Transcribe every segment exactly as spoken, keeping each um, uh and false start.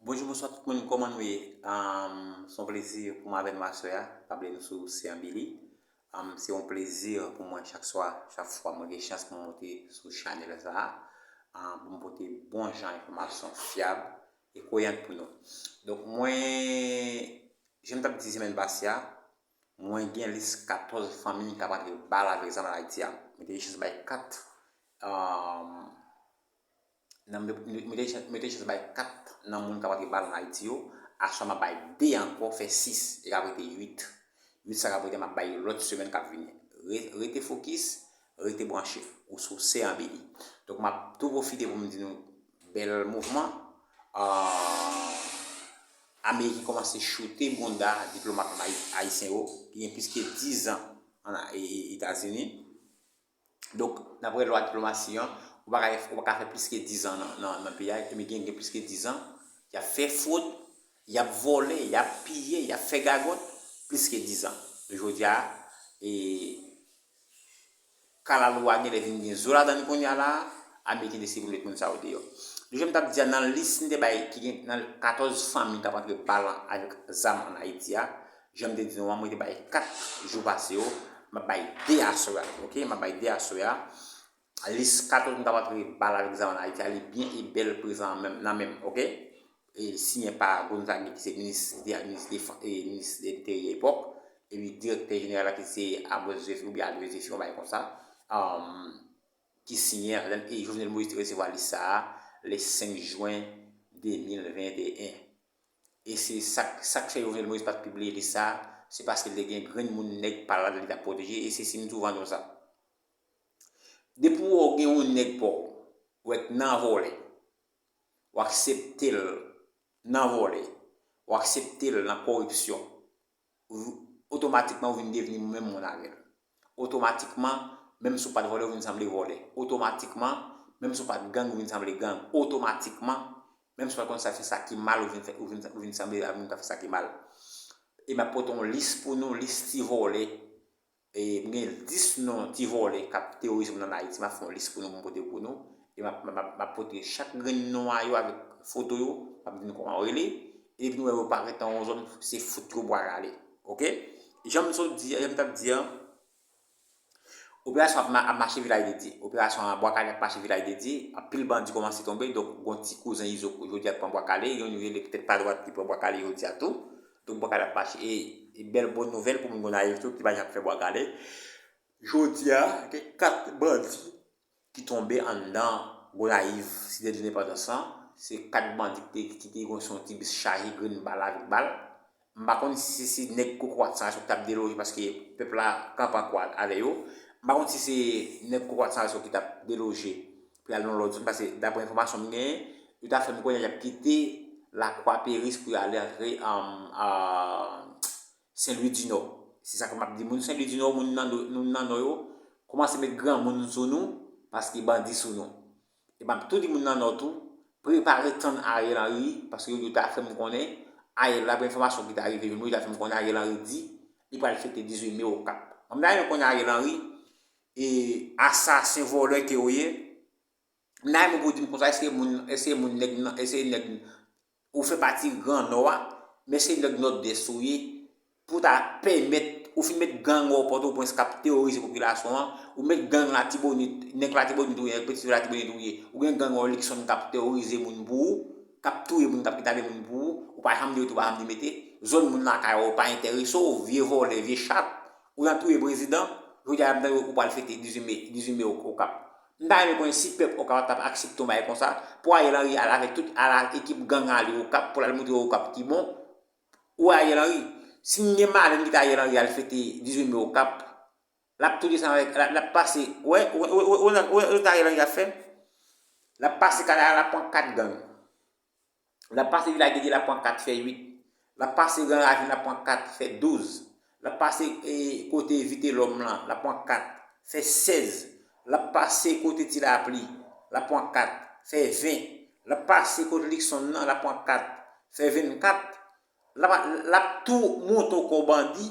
Bonjou, bonswa tout moun, kòman nou ye? Um, se yon plezi pou mwen avè nou aswè a. Pa bliye nou sou Se Anbili. Um, se yon plezi pou mwen chak swa, chak fwa mwen gen chans pou mwen monte sou chanèl sa a, um, pou mwen pote bon jan enfòmasyon fyab e koyan pou nou. Donk, mwen, jan m t ap di semèn pase a, mwen gen lis katòz fanmi k ap antre bal avèk zam an Ayiti a. Mwen te gen chans bay kat, um, nan, mwen te, mwen te chans bay kat nan moun k ap antre bal an Ayiti yo. Aswè a m ap bay de ankò, fè sis, e k ap rete uit. Uit sa k ap rete, m ap bay lòt semèn k ap vini. Re-, rete fokis, rete branche. Ou sou Se Anbili. Donk, m ap tou pwofite pou m di nou bèl mouvman. Ah, Ameriken kòmanse choute bounda diplomat ayi-, ayisyen yo, ki gen plis ke dizan an, e, e, Etazini. Donk, daprè lwa diplomasi an, ou pa ka, ou pa ka fè plis ke dizan nan, nan, nan peyi a, e gen, gen plis ke dizan, y ap fè fwod, y ap vòlè, y ap piye, y ap fè gagòt, plis ke dizan. Jodi a, e, kalalou a genlè vin gen zo ladan li kounye a la, Ameriken deside pou l met moun sa yo deyò. Jan m t ap di a, nan lis m te bay, ki gen nan katòz fanmi k ap antre bal avèk zam an Ayiti a, jan m te di nou an, mwen te bay kat jou pase yo, m ap bay de aswè a, oke? M ap bay de aswè a. Lis katòz moun k ap antre bal avèk zam an Ayiti a, li byen e bèl prezan menm, nan men m, oke? E siyen pa Gonzague, ki se minis, minis defann, e minis enteryè epòk, epi direktè jeneral la, ki se Ambroise Zephyr, oubyen Adrien Zephyr, yon bagay konsa, um, ki siyen ladan l, e Jovenel Moïse te resevwa lis sa a le senk jen de mil venteyen. E se sa k, sa k fè Jovenel Moïse pa t pibliye lis sa a, se paske l te gen grenn moun nèg pa l ladan li t ap pwoteje, e se siy m tou vann nou sa. Depi w wè w gen yon nèg pa w, w wè k nan vòlè, w aksepte l nan vòlè, w aksepte l nan kòripsyon, ou, otomatikman ou vin devni menm moun avè l. Otomatikman, menm si w pa t vòlè, ou vin sanble vòlè. Otomatikman, menm si w pa t gang, ou vin sanble gang. Otomatikman, menm si w pa t konn sa fè sa ki mal, ou vin fè, ou vin, ou vin sanble a moun k ap fè sa ki mal. E m ap pote yon lis pou nou, lis ti vòlè. E m gen dis non ti vòlè k ap teworize moun ann Ayiti, m ap fè yon lis pou nou, pou m pote pou nou. E m ap, m ap, m ap pote chak grenn non a yo avèk foto yo, m ap di nou kòman yo rele. E depi nou wè yo parèt nan yon zòn, se fout yo bwa kale. Oke? Jan m sot di, jan m t ap di a, operasyon ap ma-, ap mache vilaj de Dye. Operasyon an Bwa Kale ap mache vilaj de Dye. Anpil bandi kòmanse tonbe. Donk, gon ti kouzen Izo jodi a k pran Bwa Kale. Yon nou rele petèt pa dwat ki pran Bwa Kale jodi a tou. Donk, Bwa Kale ap mache. E, e bèl bòn nouvèl pou moun Gonayiv tou ki pa janm fè Bwa Kale. Jodi a, gen kat bandi ki tonbe anndan Gonayiv, Site de Lendepandans lan. Se kat bandi ki te, ki te gon sou yon ti bis chaje grenn bal avèk bal. M pa konn si se nèg Kokorat San Rason ki t ap deloje, paske pèp la kanpe an kwa avè yo. M pa konn si se nèg Kokorat San Rason ki t ap deloje pou y al nan lòt zòn, paske daprè enfòmasyon m genyen, yo ta fè m konnen y ap kite Lakwa Peris pou y ale antre, um, a Sen Lwi di Nò. Se sa ke m ap di moun Sen Lwi di Nò, moun nan, moun nan Nò yo, kòmanse met granmoun sou nou, paske bandi sou nou. E m ap tou di moun nan Nò tou, prepare tann Ariel Henry, paske yo, yo ta fè m konnen, Ariel, daprè enfòmasyon ki ta rive jwenn mwen, yo ta fè m konnen Ariel Henry di li pral fete dizuit me Okap. Mwen, m ta renmen konnen Ariel Henry, e asasen vòlè ke w ye, m ta renmen pou w di m konsa, èske moun, èske moun nèg nan, èske nèg ou fè pati Gran Nò a, men se nèg Nòdès ou ye, pou ta pèmèt ou fin met gang ou Pòtoprens k ap teworize popilasyon an, ou met gang Latibonit, nèg Latibonit ou ye, nèg Petite Latibonit ou ye, ou gen gang ou Likson k ap teworize moun pou ou, k ap touye moun, k ap kidnape moun pou ou, ou pa janm di ret, ou pa janm di mete, zòn moun lakay ou pa enterese w, vye vòlè, vye chat, ou nan touye prezidan, jodi a m tande ou pral fete dizuit me, dizuit me Okap. M ta renmen konnen si pèp Okap t ap aksepte yon bagay konsa, pou Ariel Henry al avèk tout, al ak ekip gang a li Okap, pou l al montre Okap ki bon. Ou Ariel Henry, si m gen malè m kite Ariel Henry al fete dizuit me Okap, l ap tou desann avèk, l ap, l ap pase, wè, wè, wè, wè, wè, wè, wè sa Ariel Henry ap fè? L ap pase Kanal, l ap pran kat gang. L ap pase Vilaj de Dye, l ap pran kat, fè uit. L ap pase Gran Ravin, l ap pran kat, fè douz. L ap pase, e, kote Vitelòm lan, l ap pran kat, fè sèz. L ap pase kote Ti Lapli, l ap pran kat, fè ven. L ap pase kote Likson nan, l ap pran kat, fè vennkat. L ap, l ap tou monte yon kò bandi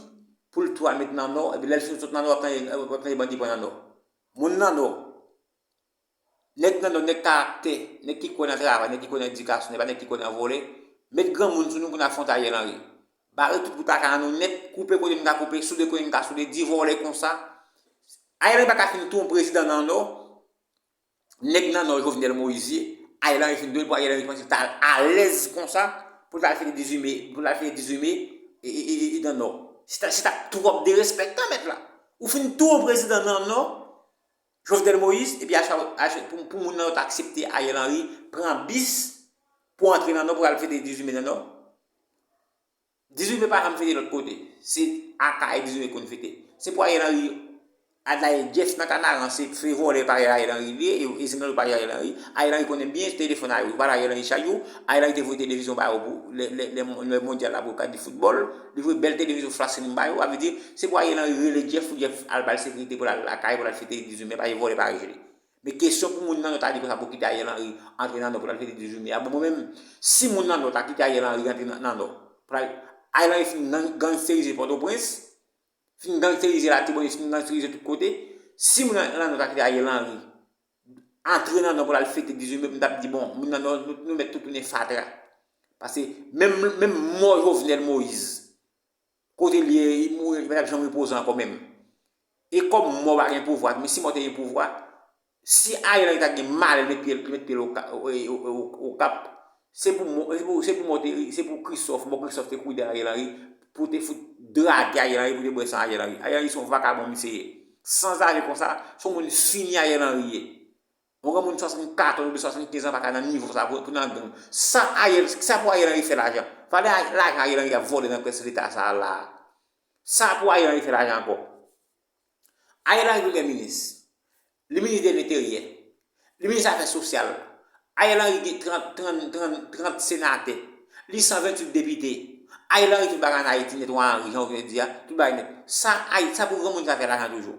pou l tou al met nan Nò. Epi lè l fin sot nan Nò, w ap tande, w ap tande bandi pran nan Nò. Moun nan Nò, nèg nan Nò, nèg karaktè, nèg ki kwè nan travay, nèg ki kwè nan edikasyon, nèg pa nèg ki kwè nan vòlè, Met granmoun sou nou pou n afwonte Ariel Henry. Bare tout bout lakay an nou nèt, koupe kote n ka koupe, soude kote n ka soude, di vòlè konsa. Ariel Henry pa ka fin tou yon prezidan nan Nò. Nèg nan Nò Jovenel Moïse ye, Ariel Henry fin tou l pou Ariel Henry kòmanse ta alèz konsa, pou l ta al fete dizuit me, pou l al fete dizuit me, e, e, e, e, e nan Nò. Se ta, se ta twòp derespektan, mèt la. Ou fin tou yon prezidan nan Nò, Jovenel Moïse, epi acha, acha, pou, pou moun nan Nò ta aksepte Ariel Henry pran bis pou antre nan Nò pou al fete dizuit me nan Nò. Dizuit me pa janm fete lòt kote. Se Akayè dizuit me konn fete. Se pou Ariel Henry, a dayè Jeff nan Kanaran, se, se vòlè parèy Ariel Henry li ye, e, e se nan yo parèy Ariel Henry. Ariel Henry konnen byen telefòn a yo, yo pa Ariel Henry chay yo. Ariel Henry te voye televizyon ba yo pou lè, lè, lè, lè mondyal la pou yo ka di foutbòl. Li voye bèl televizyon flat screen ba yo, sa vle di, se pou Ariel Henry rele Jeff, pou Jeff al ba l sekirite pou l al lakay, pou l al fete dizuit me, pa gen vòlè parèy li. Men kesyon pou moun nan Nò ta di konsa pou kite Ariel Henry antre nan Nò pou l al fete dizuit me a. Bon, mwen menm, si moun nan Nò ta kite Ariel Henry antre nan, nan Nò, pou l al, Ariel Henry fin nan, gangsterize Pòtoprens, fin gangsterize Latibonit, fin gangsterize tout kote. Si moun nan, nan Nò ta kite Ariel Henry antre nan Nò pou l al fete dizuit me, m t ap di, bon, moun nan Nò, nou, nou mèt tou tounen fatra. Paske menm, menm mò Jovenel Moïse, kote l ye, li mouri, li pa t ap janm repoze ankò menm. E kòm mò pa gen pouvwa, men si mò te gen pouvwa, si Ariel Henry ta gen malè l met pye l, met pye l Oka-, o, o, o, o, Okap, se pou mò, se pou, se pou mò te, se pou Christophe, mò Christophe te kouri dèyè Ariel Henry, pou te fout drage Ariel Henry, pou te bwè san Ariel Henry. Ariel Henry se yon vakabon misye ye. Sanzave konsa, se yon moun fini Ariel Henry ye. Yon granmoun swasannkatòz oubyen swasannkenz an pa ka nan nivo sa pou, pou nan gang. Sa Ariel, sa pou Ariel Henry fè lajan. Valè a-, lajan Ariel Henry ap vòlè nan kès leta sa a la. Sa pou Ariel Henry fè lajan ankò. Ariel Henry premye minis. Li minis de lenteryè. Li minis afè sosyal. Ariel Henry gen trant, trant, trant, trant senatè. Li san venntuit depite. Ariel Henry tout bagay ann Ayiti nèt, Wa Henry, jan w te di a, tout bagay nèt. Sa, Ay-, sa pou granmoun sa fè lajan toujou.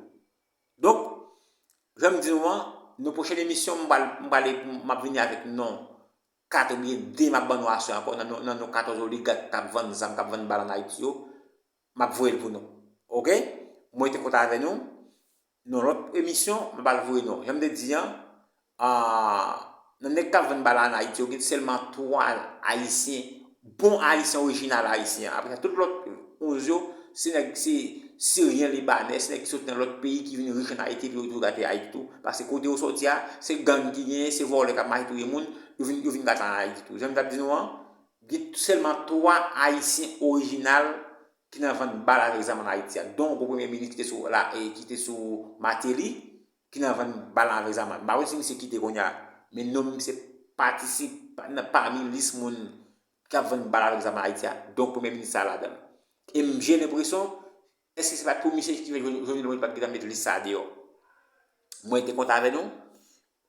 Donk, jan m di nou an, nan pwochèn emisyon, m pral, m pral, m ap vini avèk non kat oubyen de m ap ban nou aswè ankò, nan non, nan non katòz oligak k ap vann zam, k ap vann bal ann Ayiti yo, m ap voye l pou nou. Oke? Mwen te kontan avè nou. Nan lòt emisyon, m ap al voye non. Jan m te di an, a, nan nèg k ap vann bal ann Ayiti yo, gen sèlman twa Ayisyen, bon Ayisyen, orijinal Ayisyen. Apre sa, tout lòt onz yo, se nèg, se Siryen, Libanè, se nèg ki sot nan lòt peyi ki vin rich ann Ayiti, epi yo tou gate Ayiti tou. Paske kote yo sòti a, se gang ki genyen, se vòlè k ap mache touye moun, yo vin, yo vin gate ann Ayiti tou. Jan m t ap di nou an, gen sèlman twa Ayisyen orijinal ki nan vann bal avèk zam ann Ayiti a. Donk, yon premye minis ki te sou la, e, ki te sou Martelly, ki nan vann bal avèk zam. M pa konn si misye kite kounye a, men non m se patisip nan pami lis moun k ap vann bal avèk zam ann Ayiti a. Donk, premye minis sa ladan l. E m, j'ai l'impression, èske se pa t pou misye ki fè Jovenel Moïse pa t gentan met lis sa a deyò? Mwen te kontan avè nou.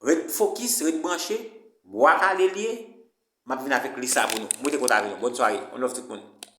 Ret fokis, ret branche. Bwa kale l ye. M ap vin avèk lis sa pou nou. Mwen te kontan avè nou. Bòn sware. On love tout moun.